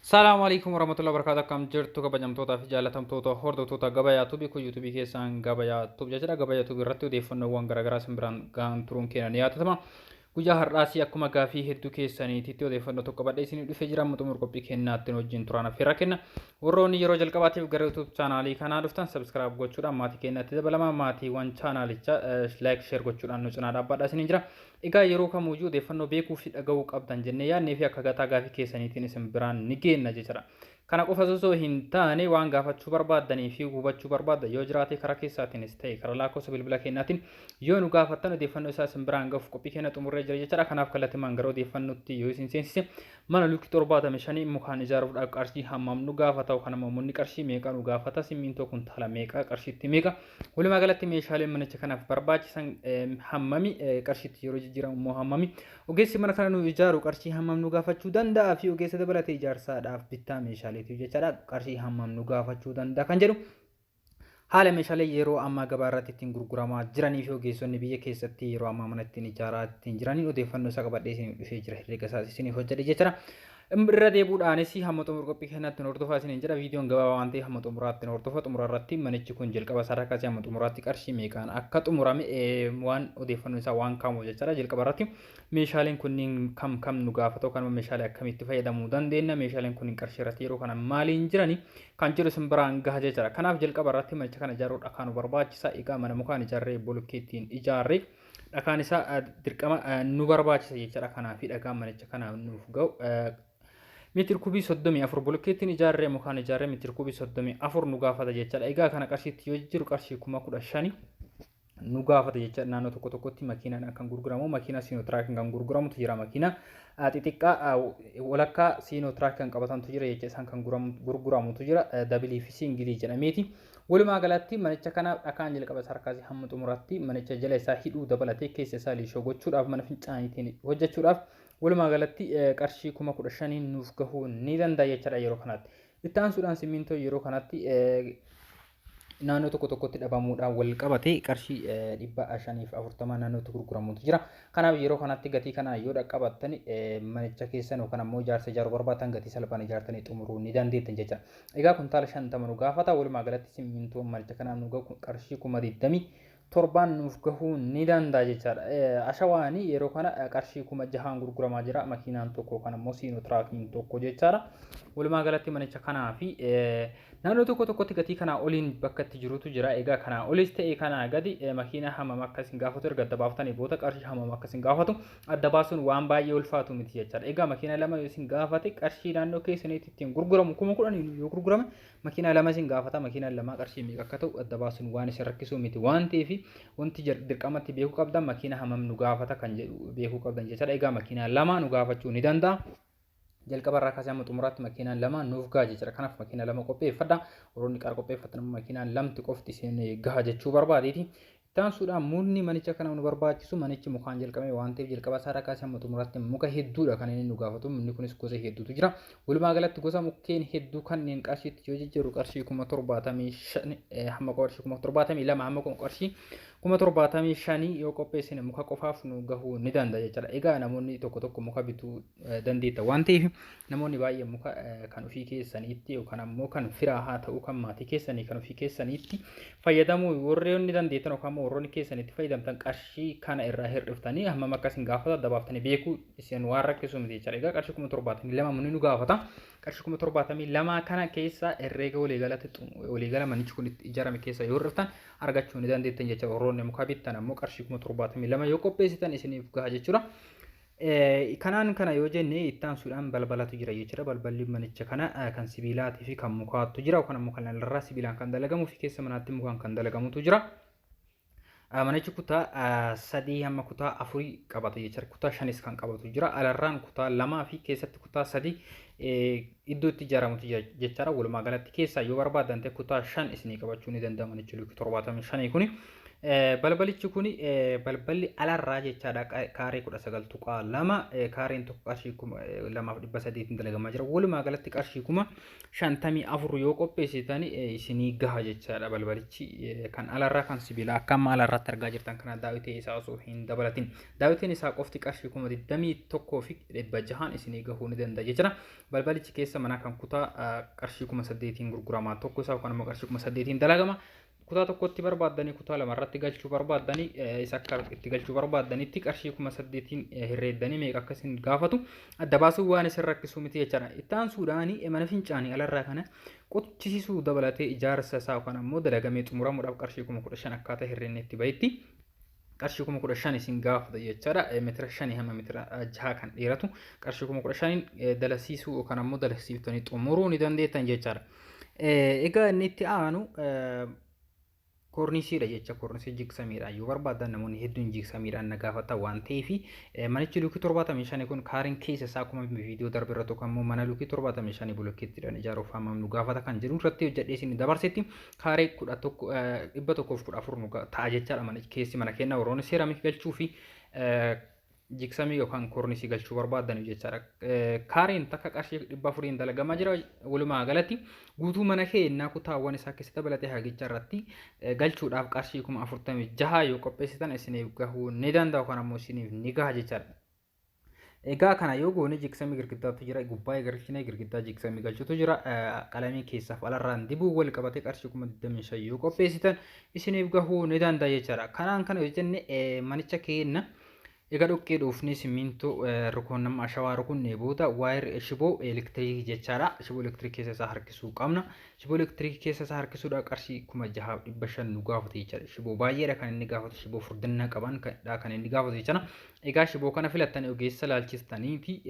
Salaamu alaikum warahmatullahi wabarakatuh. Akkam jirtu kabajamtootaa fi jaalatamtoota hordoftoota Gabayaa Tuubii? Kun yuutuubii keessaan Gabayaa Tuub jechuudha. Gabayaa Tuubii irratti odeeffannoowwan garaagaraa isin biraan gahan turuun keenya ni yaadatama. Guyyaa har'aas akkuma gaafii hedduu keessaniititti odeeffannoo tokko qabadhee isinii dhufee jira. Amma xumura qophii kennaatti wajjin turaan affeerraa kenna. Warroonni yeroo jalqabaatiif gara YouTube chaanaalii kanaa dhuftan subscribe gochuudhaan maatii keenyatti dabalama. Maatiiwwan chaanaalicha like, share gochuudhaan nu cinaa dhaabbadhaa isiniin jira. Egaa yeroo kamuyyuu odeeffannoo beekuu fi dhaga'uu qabdan jennee yaadnee fi akka gataa gaafii keessaniitiin isin biraan ni geenna jechuudha. Kana qofa osoo hin taane, waan gaafachuu barbaaddanii fi hubachuu barbaaddan yoo jiraate, karaa keessaatiinis ta'e karaa lakkoofsa bilbila keenyaatiin yoo nu gaafattan, odeeffannoo isaa isin biraan gahuuf qophii keenya xumurree jira jechuudha. Kanaaf kallattiimaan gara odeeffannootti yoo isin seensise, mana lukkii 75 mukaan ijaaruudhaaf qarshii hammam nu gaafata, yookaan immoo munni qarshii meeqa nu gaafata, simmintoo kuntaala meeqa, qarshiitti meeqa, walumaa galatti meeshaaleen manicha kanaaf barbaachisan hammami, qarshiitti yeroo jijjiiramu immoo hammami, ogeessi mana kana nu ijaaru qarshii hammam nu gaafachuu danda'a fi ogeessa dabalatee ijaarsaadhaaf bittaa meeshaaleetiif jechaadha qarshii hammam nu gaafachuu danda'a kan jedhu, haala meeshaalee yeroo ammaa gabaa irratti ittiin gurguramaa jiranii fi ogeessonni biyya keessatti yeroo ammaa mana ittiin ijaaraa ittiin jiraniin odeeffannoo isaa qabadhee isiniif dhufee jira. Herreega isaas isiniif hojjedhe jechuudha. Irra deebuudhaanis hamma xumura qophii kanatti nu hordofaa isiniin jira. Viidiyoon gabaabaa waan ta'eef hamma xumuraatti nu hordofa. Xumura irratti manichi kun jalqaba isaa irraa kaasee hamma xumuraatti qarshii meeqaan akka xumurame waan odeeffannoo isaa waan kaamu jechuudha. Jalqaba irratti meeshaaleen kunniin kam kam nu gaafatu, yookaan meeshaalee akkamitti fayyadamuu dandeenya, meeshaaleen kunniin qarshii irratti yeroo kana maaliin jirani kan jedhu isin biraan gaha jechuudha. Kanaaf jalqaba irratti manicha kana ijaaruuf dhakaa nu barbaachisa. Egaa mana mukaan ijaarree, bolokkeettiin ijaarree, dhakaan isaa dirqama nu barbaachisa jechuudha. Kanaaf dhakaan manicha kanaaf nuuf ga'u meetir kubii 34, bolokkeettiin ijaarree mukaan ijaarree meetir kubii 34 nu gaafata jechuudha. Egaa kana qarshiitti yoo jijjiiru qarshii 15,000 nu gaafata jechuudha. Naannoo tokko tokkotti makiinaan kan gurguramu, makiinaa Siinotiraakiin kan gurguramutu jira. Makiinaa xixiqqaa walakkaa Siinootiraak kan qabatantu jira jecha, isaan kan gurguramutu jira, double fi single jedhameeti. Walumaa galatti manicha kanaaf dhakaan jalqaba isaa harkaasii hamma xumuraatti manicha jala isaa hidhuu dabalatee, keessa isaa liishoo gochuudhaaf, mana fincaaniitiin hojjechuudhaaf walumaa galatti qarshii 15,000 nuuf gahuu ni danda'a jechaadha yeroo kanatti. Itti aansuudhaan simmintoo yeroo kanatti naannoo tokko tokkotti dhabamuudhaan wal qabate qarshii 540 naannootti gurguramutu jira. Kanaaf yeroo kanatti gatii kana yoo dhaqqabattan, manicha keessan yookaan ammoo ijaarsa ijaaruu barbaadan gatii salphaan ijaartanii xumuruu ni dandeettan jecha. Egaa kuntaala 50 nu gaafata. Walumaa galatti simmintoon manicha kanaaf nu gahu qarshii 27,000 nuuf gahuu ni danda'a jechaadha. Ashawaanii yeroo kana qarshii 6,000 gurguramaa jira makiinaan tokko yookaan ammoo Siinotiraakiin tokko jechaadha. Walumaa galatti manicha kanaa fi naannoo tokko tokkotti gatii kanaa oliin bakka itti jirutu jira. Egaa kanaa olis ta'e kanaa gadi, makiinaa hammam akka isin gaafatu erga adda baaftanii booda, qarshii hammam akka isin gaafatu adda baasuun waan baay'ee ulfaatu miti jechaadha. Egaa makiinaa lama yoo isin gaafate, qarshii naannoo keessaniitti ittiin gurguramu 10,000 yoo gurgurame, makiinaa lama isin gaafata. Makiinaan lama qarshii meeqa akka ta'u adda baasuun waan isin rakkisuu miti waan ta'eef, wanti dirqamatti beekuu qabdan makiinaa hammam nu gaafata kan jedhu beekuu qabdan jechaadha. Egaa makiinaa lama nu gaafachuu ni danda'a. Jalqaba irraa kaasee hamma xumuraatti makiinaan lama nuuf gaha jechuudha. Kanaaf makiinaa lama qopheeffadha. Warroonni qara qopheeffatan makiinaan lamti qofti isin gaha jechuu barbaadeeti. Itti aansuudhaan mukni manicha kana nu barbaachisu, manichi mukaan jalqabame waan ta'eef, jalqaba isaa irraa kaasee hamma xumuraatti muka hedduudha kan inni nu gaafatu. Mukni kunis gosa hedduutu jira. Walumaa galatti gosa mukkeen hedduu kanneen qarshiitti yoo jijjiiru qarshii 75,000 hamma qarshii 72,000 hamma qarshii 75,000 yoo qopheessine muka qofaaf nu gahuu ni danda'a jechuudha. Egaa namoonni tokko tokko muka bituu dandeetta waan ta'eef, namoonni baay'een muka kan ofii keessaniitti yookaan ammoo kan firaa haa ta'u, kan maatii keessanii, kan ofii keessaniitti fayyadamuu warroonni dandeettan yookaan ammoo warroonni keessanitti fayyadamtan, qarshii kana irraa hir'iftanii hammam akka isin gaafata adda baaftanii beekuu isin waan rakkisu miti jechuudha. Egaa qarshii 72,000 mukni nu gaafata. Qarshii 72,000 kana keessa herreega waliigala manichi kun itti ijaarame keessa yoo hir'iftan argachuu ni dandeettan jechuudha. Warroonni muka bittan ammoo qarshii 72,000 yoo qopheessitan isiniif gaha jechuudha. Kanaan kana yoo jenne, itti aansuudhaan balbalatu jira jechuudha. Balballi manicha kana kan sibiilaatii fi kan mukaatu jira, yookaan ammoo kan alarraa sibiilaan kan dalagamuu fi keessa manaatti mukaan kan dalagamutu jira. Manichi kutaa sadii hamma kutaa afurii qabata jechuudha. Kutaa shanis kan qabatu jira. Alarraan kutaa lamaa fi keessatti kutaa sadii iddoo itti ijaaramutu jira jechaadha. Walumaa galatti keessaa yoo barbaadan ta'e kutaa shan isinii qabachuu ni danda'a manichi lukkii 75 kuni. Balbalichi kun balballi alarraa jechaadha kaaree 19.2, kaareen tokko qarshii 2,800 dalagamaa jira. Walumaa galatti qarshii 54,000 yoo qopheessitan isinii gaha jechaadha balbalichi kan alarraa kan sibiilaa akka amma alarraatti argaa jirtan kana daawwitee isaa osoo hin dabalatin. Daawwiteen isaa qofti qarshii 21,600 isinii gahuu ni danda'a jechuudha. Balbalichi keessa manaa kan kutaa qarshii 8,000 gurgurama, tokko isaa yookaan immoo qarshii 8,000 dalagama. Kutaa tokkotti barbaaddanii, kutaa lamarratti galchuu barbaaddanii, isa akka itti galchuu barbaaddanitti qarshii 8,000 herreeddanii meeqa akka isin gaafatu adda baasuu waan isin rakkisuu miti jechaadha. Itti aansuudhaan mana fincaanii alarraa kana qochisiisuu dabalatee ijaarsa isaa yookaan ammoo dalagamee xumuramuudhaaf qarshii 15,000 akkaataa herreenne itti bahetti qarshii 15,000 isin gaafata jechaadha. Meetira 5 hamma meetira 6 kan dheeratu qarshii 15,000 dalasiisuu yookaan ammoo dalasiiftanii xumuruu ni dandeettan jechaadha. Egaa inni itti aanu koornisiidha jecha. Koornisii jigsamiidhaan yoo barbaadan, namoonni hedduun jigsamiidhaan na gaafatan waan ta'eef, manichi luukii 75 kun kaareen keessa isaa akkuma viidiyoo darbe irratti yookaan immoo mana luukii 75 bulokkeettiidhaan ijaaruuf hammam nu gaafata kan jedhu irratti hojjedhee isin dabarsetti kaaree 114 nu ta'a jechaadha. Manichi keessi mana kennaa warroonni seeramik galchuu fi jigsamii yookaan koornisii galchuu barbaadan jechaadha. Kaareen takka qarshii 400 dalagamaa jira. Walumaa galatti guutuu mana keenyaa kutaawwan isaa keessa dabalatee hagicha irratti galchuudhaaf qarshii 46,000 yoo qopheessitan isiniif gahuu ni danda'a yookaan ammoo isiniif ni gaha jechaadha. Egaa kana yoo goone jigsamii girgiddaatu jira, gubbaa galchinee girgiddaa jigsamii galchuutu jira. Qalamii keessaaf alarraan dibuu wal qabatee qarshii 25,000 yoo qopheessitan isiniif gahuu ni danda'a jechaadha. Kanaan kana yoo jenne manicha keenya egaa dhoqqee dhoofnee simmintoo rukuun nama ashawaa rukunnee booda waayir shiboo elektiriikii jechaadha. Shiboo elektiriikii keessa isaa harkisuu qabna. Shiboo elektiriikii keessa isaa harkisuudhaaf qarshii 6,500 nu gaafate jechaadha. Shiboo baay'eedha kan inni gaafatu, shiboo furdina qaban kan inni gaafatu jechaadha. Egaa shiboo kana filattanii ogeessa laalchistaniiti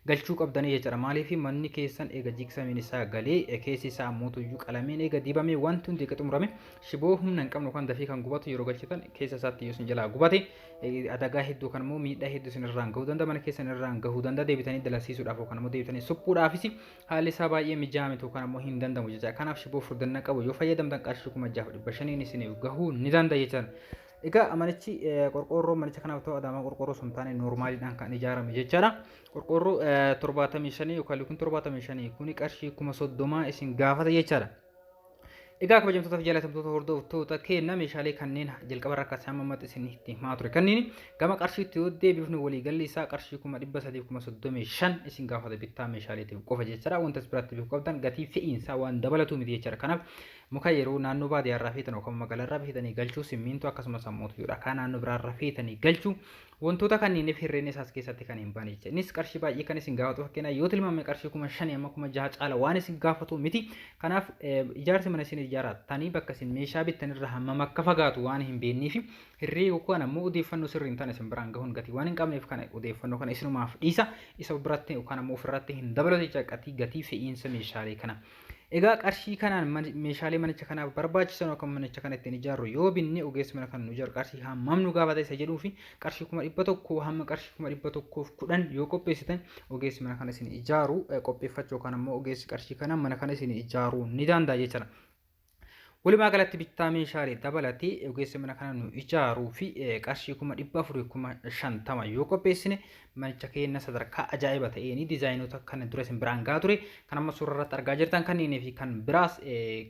galchuu qabdanii jechaadha. Maaliif manni keessan eega jigsamiin isaa galee, keessi isaa ammoo qalameen eega dibamee, wanti hundi eega xumurame, shiboo humna hin qabnu kan dafii kan gubatu yeroo galchitan keessa isaatti yoo isin jalaa gubate adagaa hedduu kan immoo miidhaa hedduu isin irraan gahuu danda'a, mana keessan irraan gahuu danda'a. Deebitanii dalasiisuudhaaf yookaan immoo deebitanii suphuudhaafis haalli isaa baay'ee mijaa'aa miti yookaan immoo hin danda'amu jechaadha. Kanaaf shiboo furdina qabu yoo fayyadamtan qarshii 6,500 isiniif gahuu ni danda'a jechaadha. Egaa manichi qorqoorroo manicha kanaaf ta'u adaamaa qorqoorroo sun taane noormaaliidhaan kan ijaarame jechaadha. Qorqoorroo 75 yookaan lukuun 75 kuni qarshii 30,000 isin gaafata jechaadha. Egaa kabajamtoota fi jaallatamtoota hordoftoota keenya, meeshaalee kanneen jalqaba irraa kaasee hamma ammatti isin itti himaa ture kanneen gama qarshiitti yoo deebifnu, waliigalli isaa qarshii 335,000 isin gaafata bittaa meeshaaleetiif qofa jechaadha. Wanta as biratti beekuu qabdan gatii fe'iinsaa waan dabalatu miti jechaadha. Kanaaf muka yeroo naannoo baadiyyaarraa feetan yookaan magaalaarraa feetanii galchuu, simmintoo akkasumas ammoo dhagaa naannoo biraarraa feetanii galchuu, wantoota kanneeniif herreen isaas keessatti kan hin baane jecha. Innis qarshii baay'ee kan isin gaafatu, fakkeenyaaf yoo tilmaame qarshii 5,000 amma 6,000 caala waan isin gaafatu miti. Kanaaf ijaarsi mana isin ijaarrattanii bakka isin meeshaa bittanirra hammam akka fagaatu waan hin beekneef, herree yookaan ammoo odeeffannoo sirrii hin taane isin biraan gahuun gatii waan hin qabneef, kana odeeffannoo kana isinumaaf dhiisa, isa biratti yookaan ammoo ofirratti hin dabalatu jecha gatii fe'iinsa meeshaalee kana. Egaa qarshii kanaan meeshaalee manicha kanaaf barbaachisan yookaan manicha kana ittiin ijaarru yoo binne, ogeessi mana kana nu ijaaru qarshii hammam nu gaafata isa jedhuu fi qarshii 100,000 hamma qarshii 110,000 yoo qopheessitan ogeessi mana kana isin ijaaru qopheeffachuu yookaan ammoo ogeessi qarshii kana mana kana isin ijaaruu ni danda'a jechuudha. Walumaa galatti bittaa meeshaalee dabalatee ogeessi mana kana nu ijaaruu fi qarshii 450,000 yoo qopheessine, manicha keenya sadarkaa ajaa'iba ta'een diizaayinoota kana dura isin biraan gahaa ture kan amma suura irratti argaa jirtan kanneenii fi kan biraas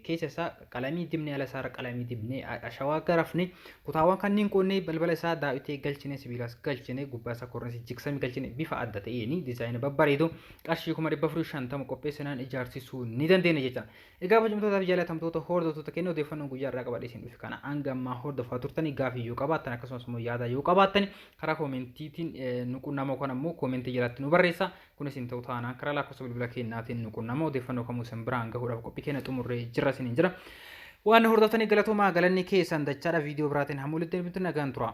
keessa isaa qalamii dibnee, ala isaa qalamii dibnee, ashawaa garafne, kutaawwan kanneen qoonnee, balbala isaa daawwitee galchine, sibiilas galchine, gubbaa isaa kornisii jigsamii galchine, bifa adda ta'een diizaayina babbareedu qarshii 450,000 qopheessinaan ijaarsisuu ni dandeenya jechuudha. Egaa kabajamtootaa fi jaallatamtoota hordoftoota keenya, odeeffannoon guyyaa irraa qabadhee isin dhufe kana hanga ammaa hordofaa turtanii gaafii yoo qabaattan akkasumas immoo yaada yoo qabaattan karaa koomentiitiin nu qunnama yookaan ammoo koomentii jalatti nu barreessa. Kunis hin ta'u taanaan karaa lakkoofsa bilbila keenyaatiin nu qunnama. Odeeffannoo kamuu isin biraan gahuudhaaf qophii keenya xumurree jirra isiniin jira. Waan hordoftanii galatoomaa, galanni keessan dachaadha. Viidiyoo biraatiin hamma walitti deebinutti nagaan tura.